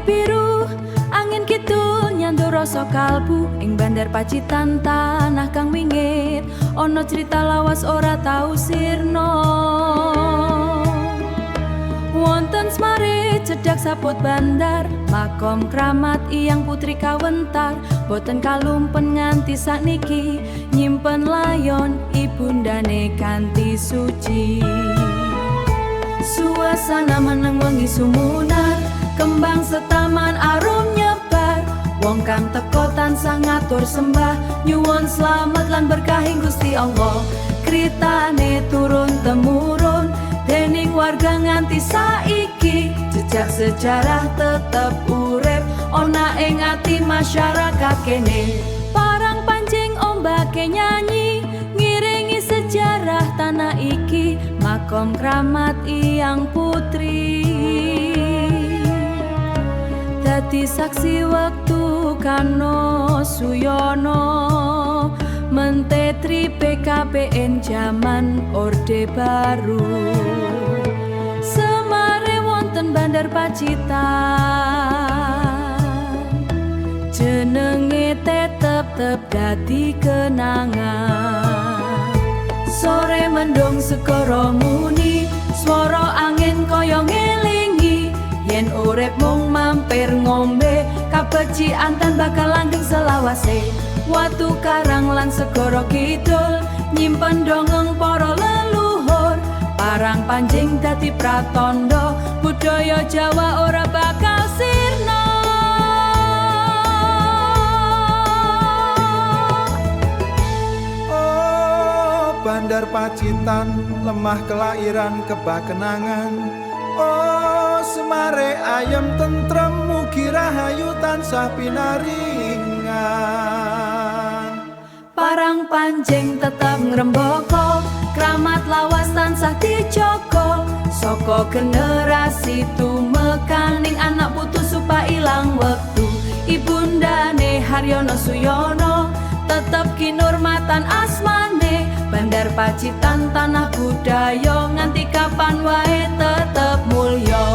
Langite biru, angin kidul nyandur rasa kalbu. Ing Bandar Pacitan tanah kang wingit, ana cerita lawas ora tau sirna. Wonten Semare cedhak saput bandar, makom kramat Iyang Putri kawentar. Boten kalumpen nganti sakniki, nyimpen layon ibundane kanthi suci. Suasana meneng wengi sumunar, kembang setaman arum nyebar. Wong kang teko tansah ngatur sembah, nyuwun slamet lan berkahing Gusti Allah. Critane turun temurun dening warga nganti saiki, jejak sejarah tetep urip ana ing ati masyarakat kene. Parang pancing ombake nyanyi, ngiringi sejarah tanah iki. Makom kramat Iyang Putri dadi saksi wektu Kano Suyono, Menteri PKPN jaman Orde Baru. Semare wonten Bandar Pacitan, jenenge tetep tetep dadi kenangan. Sore mendung segara muni, swara angin kaya ngelingi yen urip mung mampir ngombe, kabecikan tan bakal langgeng selawase. Watu karang lan segara kidul nyimpen dongeng para leluhur. Parang Panjing dadi pratandha budaya Jawa ora bakal sirna. Oh, Bandar Pacitan, lemah kelahiran kebak kenangan. Oh, Semare ayem tentrem, mugi rahayu tansah pinaringan. Parang Panjing tetep ngrembaka, kramat lawas tansah dijaga. Saka generasi tumekaning anak putu supaya ilang wektu. Ibundane Haryono Suyono tetep kinurmatan asmane. Bandar Pacitan tanah budaya nganti kapan wae tetep mulya.